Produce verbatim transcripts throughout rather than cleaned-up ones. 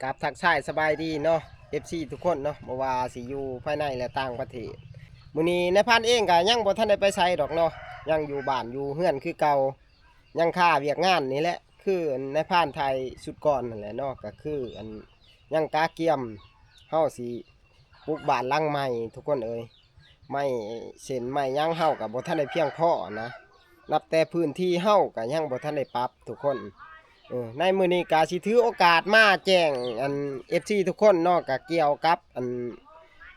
กับทักทายสบายดีเนาะ เอฟซี ทุกคนเนาะ บ่ว่าสิอยู่ภายในและต่างประเทศ มื้อนี้นายพรานเองก็ยังบ่ทันได้ไปไสดอกเนาะ ยังอยู่บ้านอยู่เฮือนคือเก่า ยังคาเวียกงานนี่แหละ คือนายพรานไทยสุดก่อนนั่นแหละเนาะ ก็คืออันยังกะเกียม เฮาสิปลูกบ้านหลังใหม่ทุกคนเอ้ย ไม้เส้นไม้หยังเฮาก็บ่ทันได้เพียงพอนะ นับแต่พื้นที่เฮาก็ยังบ่ทันได้ปรับทุกคน เออ ในมื้อนี้ก็สิถือโอกาสมาแจ้งอัน เอฟซี ทุกคนเนาะ ก็เกี่ยวกับอัน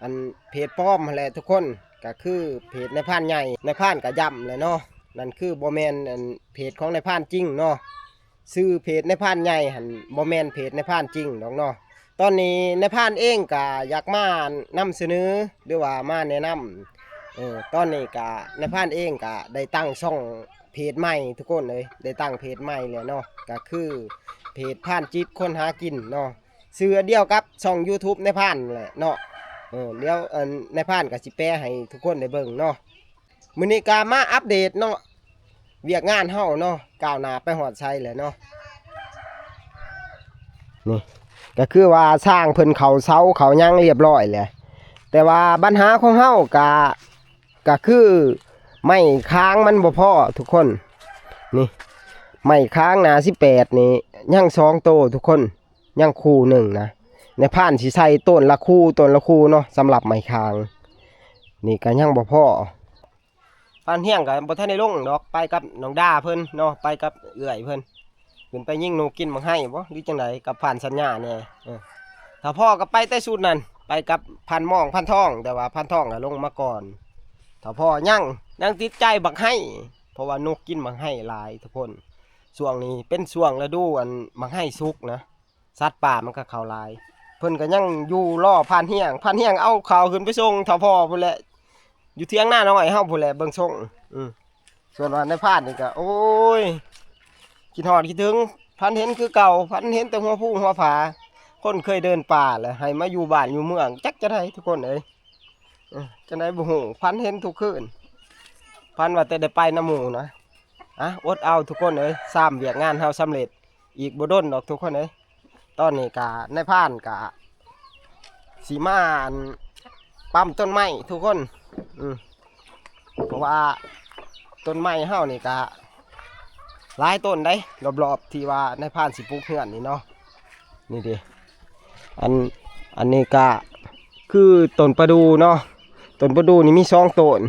อันเพจปลอมหั้นแหละทุกคน ก็คือเพจนายพรานใหญ่ นายพรานก็ย้ำแหละเนาะ นั่นคือบ่แม่นอันเพจของนายพรานจริงเนาะ ชื่อเพจนายพรานใหญ่หั่นบ่แม่นเพจนายพรานจริงดอกเนาะ ตอนนี้นายพรานเองก็อยากมานำเสนอ หรือว่ามาแนะนำ เออ ตอนนี้ก็นายพรานเองก็ได้ตั้งช่องเพจใหม่ทุกคนเอ้ย ได้ตั้งเพจใหม่แล้วเนาะ ก็คือเพจพรานจิตคนหากินเนาะ ชื่อเดียวกับช่อง YouTube นายพรานแหละเนาะ เออ เดี๋ยวอันนายพรานก็สิแปลให้ทุกคนได้เบิ่งเนาะ มื้อนี้ก็มาอัปเดตเนาะ เวียกงานเฮาเนาะ ก้าวหน้าไปฮอดไสแล้วเนาะ นี่ ก็คือว่าช่างเพิ่นเข้าเสาเข้าหยังเรียบร้อยแล้ว แต่ว่าปัญหาของเฮาก็ ก็คือไม้ค้างมันบ่พอทุกคน นี่ ไม้ค้างหน้าสิบแปดนี่ยังสองโตทุกคน ยังคู่หนึ่งนะ นายพรานสิใส่ต้นละคู่ ต้นละคู่เนาะ สำหรับไม้ค้าง นี่ก็ยังบ่พอ พรานเฮียงก็บ่ทันได้ลงดอก ไปกับน้องดาเพิ่นเนาะ ไปกับเอื้อยเพิ่น ขึ้นไปยิงนกกินบักไห้บ่ หรือจั่งใด กับพรานสัญญาแหน่ เออ ถ้าพ่อก็ไปแต่สุดนั่น ไปกับพรานหมอง พรานทอง แต่ว่าพรานทองก็ลงมาก่อน ถ้าพ่อยัง ยังติดใจบักไห้ เพราะว่านกกินบักไห้หลายทุกคน ช่วงนี้เป็นช่วงฤดูอันบักไห้สุกนะ สัตว์ป่ามันก็เข้าหลาย เพิ่นก็ยังอยู่รอพรานเฮียง พรานเฮียงเอาข้าวขึ้นไปส่งเฒ่าพ่อพู้นแหละ อยู่เถียงนาน้อยเฮาพู้นแหละ เบิ่งส่ง อืม ส่วนว่านายพรานนี่ก็ โอ้ย คิดฮอดคิดถึง ฝันเห็นคือเก่า ฝันเห็นแต่หัวภูหัวผา คนเคยเดินป่าแหละ ให้มาอยู่บ้านอยู่เมือง จักจะได้ทุกคนเอ้ย เออ จั่งใดบ่ฮู้ ฝันเห็นทุกคืน ฝันว่าแต่ได้ไปนำหมู่นะ อ่ะ อดเอาทุกคนเอ้ย ซ้ำเวียกงานเฮาสำเร็จ อีกบ่ดนดอกทุกคนเอ้ย ตอนนี้ก็นายพรานก็สิมาอันปั๊มต้นไม้ทุกคน อืม เพราะว่าต้นไม้เฮานี่ก็หลายต้นเด้ รอบๆที่ว่านายพรานสิปลูกเฮือนนี่เนาะ นี่เด้ อัน อันนี้ก็คือต้นประดู่เนาะ ต้นประดู่นี่มีสองต้น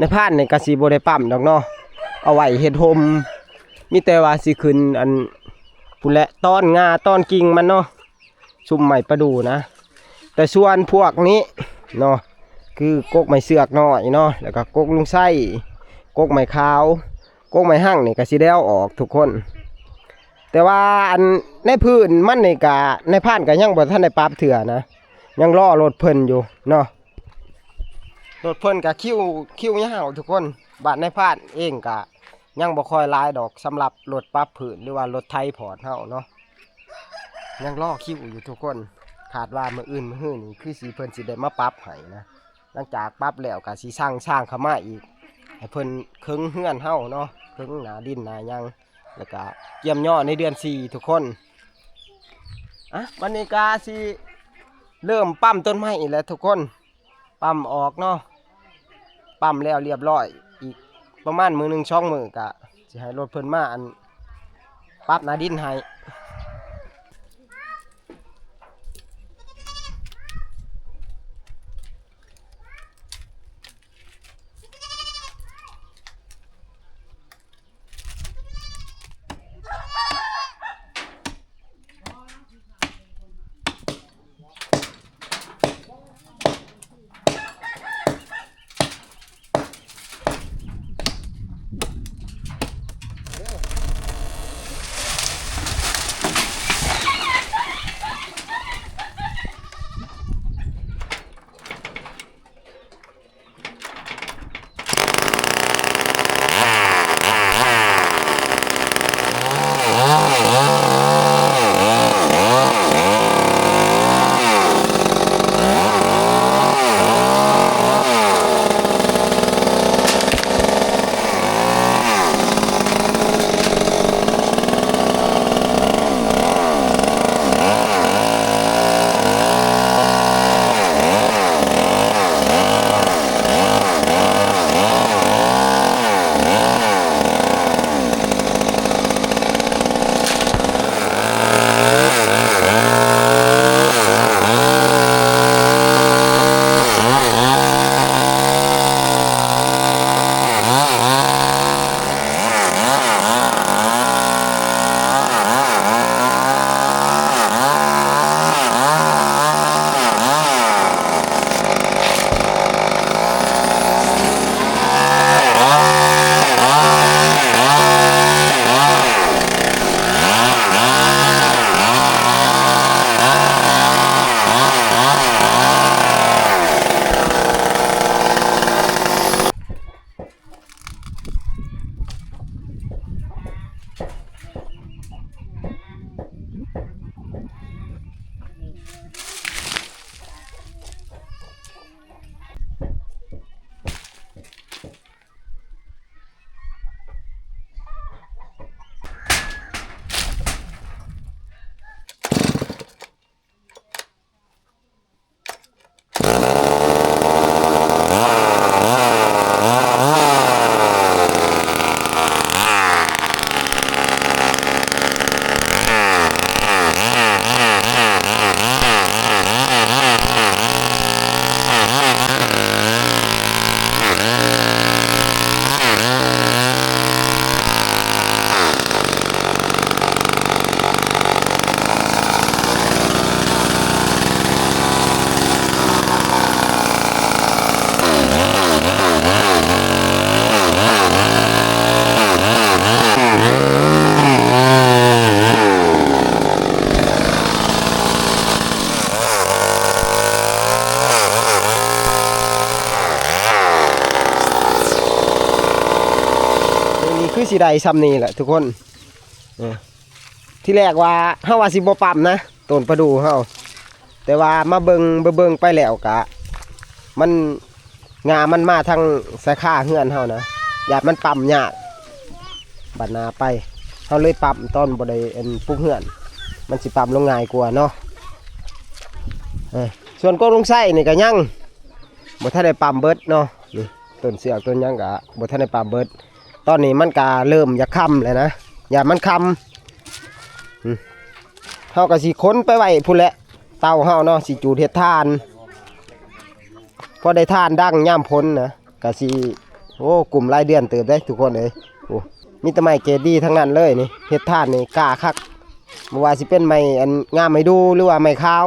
นายพรานนี่ก็สิบ่ได้ปั๊มดอกเนาะ เอาไว้เฮ็ดโฮม มีแต่ว่าสิขึ้นอัน พู้นแหละ ตอนง่าตอนกิ่งมันเนาะ ซุมไม้ประดู่นะ แต่ส่วนพวกนี้เนาะ คือกกไม้เสือกน้อยเนาะ แล้วก็กกลุงไส้ กกไม้ขาว กกไม้หั่งนี่ก็สิได้เอาออกทุกคน แต่ว่าอันในพื้นมันนี่ก็นายพรานก็ยังบ่ทันได้ปรับเทื่อนะ ยังรอรถเพิ่นอยู่เนาะ รถเพิ่นก็คิว คิวยาวทุกคน บ้านนายพรานเองก็ยังบ่ค่อยหลายดอก สำหรับรถปรับพื้นหรือว่ารถไถพอร์ตเฮาเนาะ ยังรอคิวอยู่ทุกคน คาดว่ามื้ออื่นมื้อฮื้อนี่คือสิเพิ่นสิได้มาปรับให้นะ หลังจากปรับแล้วก็สิสั่งช่างเข้ามาอีก ให้เพิ่นเคิงเฮือนเฮาเนาะ เคิงหน้าดินหน้าหยัง แล้วก็เกียมย่อในเดือนสี่ทุกคน อ่ะ วันนี้ก็สิเริ่มปั๊มต้นไม้อีกแล้วทุกคน ปั๊มออกเนาะ ปั๊มแล้วเรียบร้อย อีกประมาณมื้อหนึ่งสองมื้อก็สิให้รถเพิ่นมาอันปรับหน้าดินให้ คือสิได้ส่ำนี้แหละทุกคน เออ ที่แรกว่าเฮาว่าสิบ่ปั๊มนะ ต้นประดู่เฮา แต่ว่ามาเบิ่ง เบิ่งๆไปแล้วกะ มัน งามันมาทางสาขาเฮือนเฮานะ ย่านมันปั๊มยาก บัดหน้าไป เฮาเลยปั๊มตอนบ่ได้อันปลูกเฮือน มันสิปั๊มลงง่ายกว่าเนาะ เออ ส่วนกกลุงไส้นี่ก็ยัง บ่ทันได้ปั๊มเบิดเนาะ นี่ ต้นเสือกต้นหยังก็บ่ทันได้ปั๊มเบิด ตอนนี้มันก็เริ่มอยากค่ำแล้วนะ ย่านมันค่ำ อืม เฮาก็สิขนไปไว้พุ้นแหละ เตาเฮาเนาะ สิจูดเฮ็ดถ่าน พอได้ถ่านดังยามฝนนะ ก็สิ โอ้ กุ้มหลายเดือนเติบเด้ทุกคนเอ้ย โอ้ มีแต่ไม้เกรดดีทั้งนั้นเลยนี่ เฮ็ดถ่านนี่กล้าคัก บ่ว่าสิเป็นไม้อันงามไม้ดู หรือว่าไม้ขาว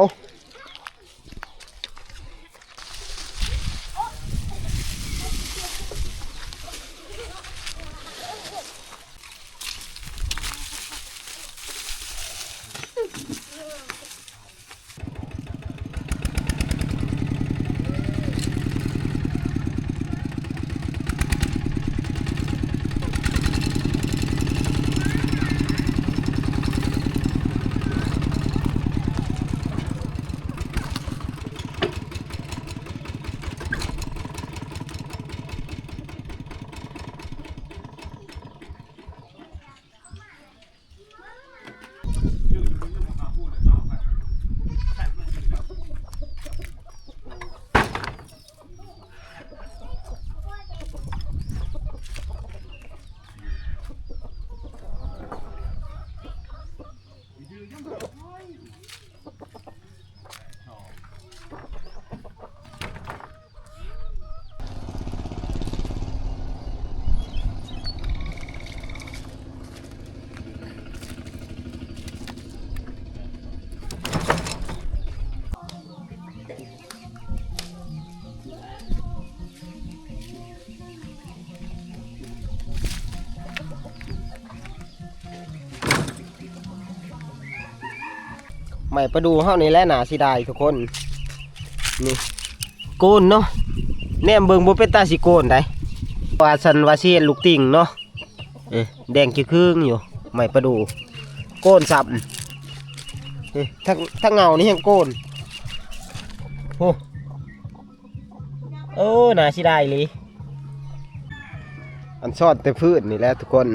ไม้ประดู่เฮานี่แหละน่าเสียดายทุกคน นี่ โกนเนาะ แนมเบิ่งบ่เป็นตาสิโกนได้ ว่าซั่นว่าสิเฮ็ดลูกติ่งเนาะ เอ้ย แดงจึ่งครึ่งอยู่ ไม้ประดู่ โกนซ้ำ เอ้ย ทั้ง ทั้งเงานี่ยังโกน โอ้ โอ้ น่าเสียดายอีหลี อันซ่อนแต่พื้นนี่แหละทุกคน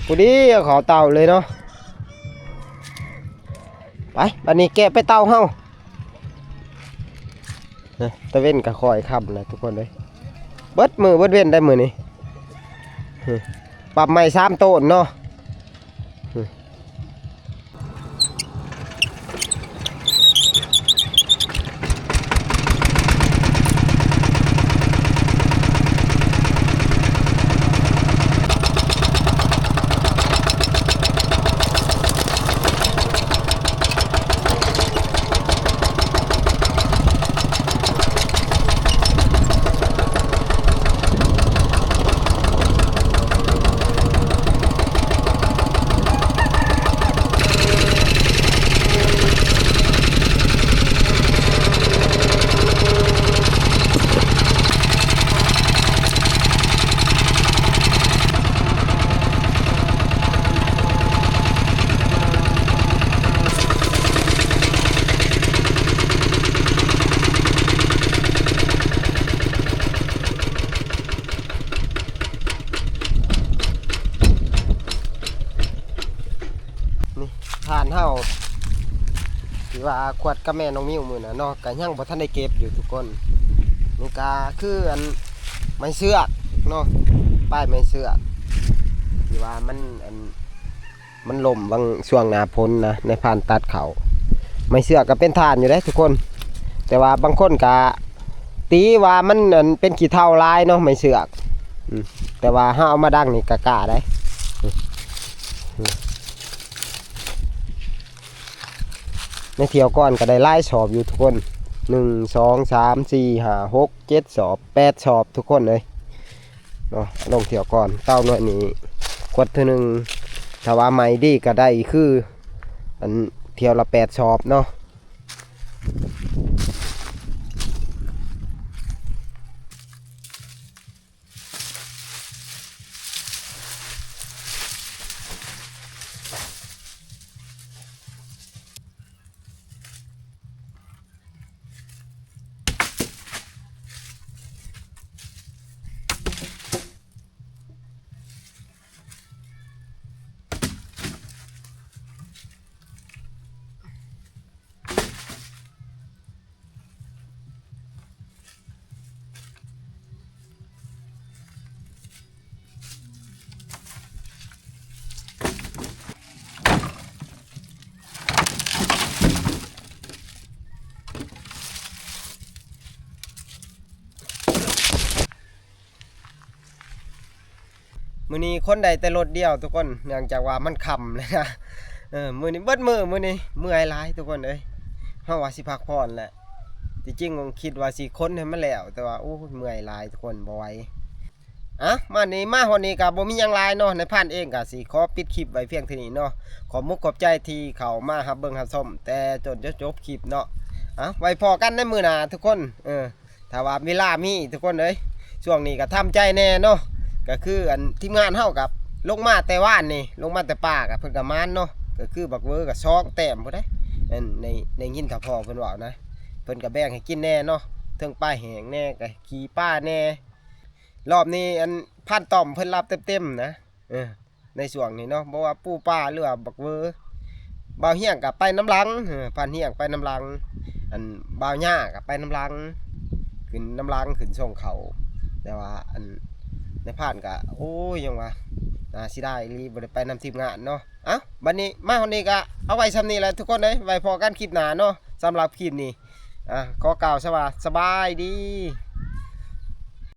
พอดีเอาเขาเตาเลยเนาะ ไป บัดนี้แกะไปเตาเฮา นะ ตะเว็นก็ค่อยค่ำแล้วทุกคนเอ้ย เบิดมื้อเบิดเว็นได้มื้อนี้ ปรับใหม่สามโตนเนาะ นี่ ถ่านเฮา ที่ว่าขวดกับแม่น้องมิวมื้อน่ะเนาะ ก็ยังบ่ทันได้เก็บอยู่ทุกคน นี่ก็คืออันไม้เสือกเนาะ ป้ายไม้เสือก ที่ว่ามันอัน มันล่มบางช่วงหน้าฝนนะ ในพานตัดเขา ไม้เสือกก็เป็นถ่านอยู่เด้ทุกคน แต่ว่าบางคนก็ตีว่ามันอันเป็นขี้เถ้าหลายเนาะ ไม้เสือก อืม แต่ว่าเฮาเอามาดังนี่ก็กล้าได้ ในเที่ยวก่อนก็ได้หลายสอบอยู่ทุกคน หนึ่ง สอง สาม สี่ ห้า หก เจ็ด สอบ แปด สอบทุกคนเลยเนาะ ลงเที่ยวก่อน เตาหน่วยนี้ ขวดเทื่อหนึ่ง ถ้าว่าใหม่ดีก็ได้คือ อันเที่ยวละแปดสอบเนาะ นี่ มื้อนี้ขนได้แต่รถเดียวทุกคน เนื่องจากว่ามันค่ำแล้วนะ เออ มื้อนี้เบิดมื้อ มื้อนี้เมื่อยหลายทุกคนเอ้ย เฮาว่าสิพักผ่อนแหละ ที่จริงคิดว่าสิขนให้มันแล้ว แต่ว่า โอ้ย เมื่อยหลายทุกคน บ่ไหว อ่ะ มานี่ มาฮอดนี้ก็บ่มีหยังหลายเนาะ นายพรานเองก็สิขอปิดคลิปไว้เพียงเท่านี้เนาะ ขอบมุกขอบใจที่เข้ามารับเบิ่งรับชม แต่จนจนจบคลิปเนาะ อ่ะ ไว้พ้อกันในมื้อหน้าทุกคน เออ ถ้าว่าเวลามีทุกคนเอ้ย ช่วงนี้ก็ทำใจแน่เนาะ ก็คืออันทีมงานเฮากับลงมาแต่วานนี่ ลงมาแต่ป่ากับเพิ่นก็หมานเนาะ ก็คือบักเวอร์ก็สองแต้มพุ้นเด้ อันใน ในยินถ้าพ่อเพิ่นเว้านะ เพิ่นก็แบ่งให้กินแน่เนาะ เทิงปลาแห้งแน่ ก็ขี้ปลาแน่ รอบนี้อันพรานต้อมเพิ่นรับเต็มๆนะ เออ ในช่วงนี้เนาะ บ่ว่าปูปลาหรือว่าบักเวอร์ บ่าวเฮียงก็ไปนำหลัง เออ พรานเฮียงไปนำหลัง อันบ่าวย่าก็ไปนำหลัง ขึ้นนำหลัง ขึ้นส่งเขา แต่ว่าอันนายพรานก็ โอ้ย ยังว่า น่าเสียดายอีหลี บ่ได้ไปนำทีมงานเนาะ เอ้า บัดนี้มาฮอดนี้ก็เอาไว้ส่ำนี้แหละทุกคนเอ้ย ไว้พ้อกันคลิปหน้าเนาะ สำหรับคลิปนี้ อ่ะ ขอกล่าวสวัสดี สบายดี